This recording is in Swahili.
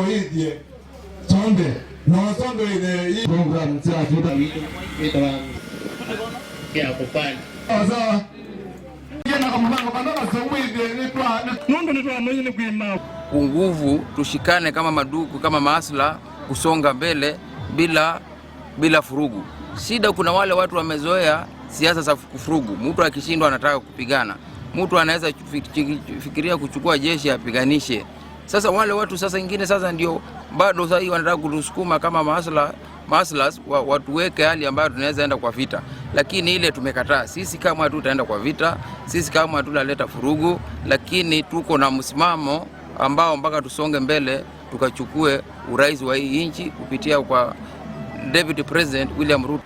Noithie sonde no sonde ile program cha tuta ya kupanda sawa yena kamubango kana basowithie nitwa Nundu nitwamenye ni kwima Nguvu tushikane kama maduku kama maasla kusonga mbele bila furugu. Shida kuna wale watu wamezoea siasa za kufurugu. Mtu akishindwa anataka kupigana, mtu anaweza fikiria kuchukua jeshi apiganishe. Sasa wale watu sasa ingine sasa ndio bado sasa hii wanataka kutusukuma kama maaslas watuweke hali ambayo tunaweza enda kwa vita, lakini ile tumekataa sisi. Kama hatutaenda kwa vita, sisi kama hatutaleta furugu, lakini tuko na msimamo ambao mpaka tusonge mbele tukachukue urais wa hii nchi kupitia kwa Deputy President William Ruto.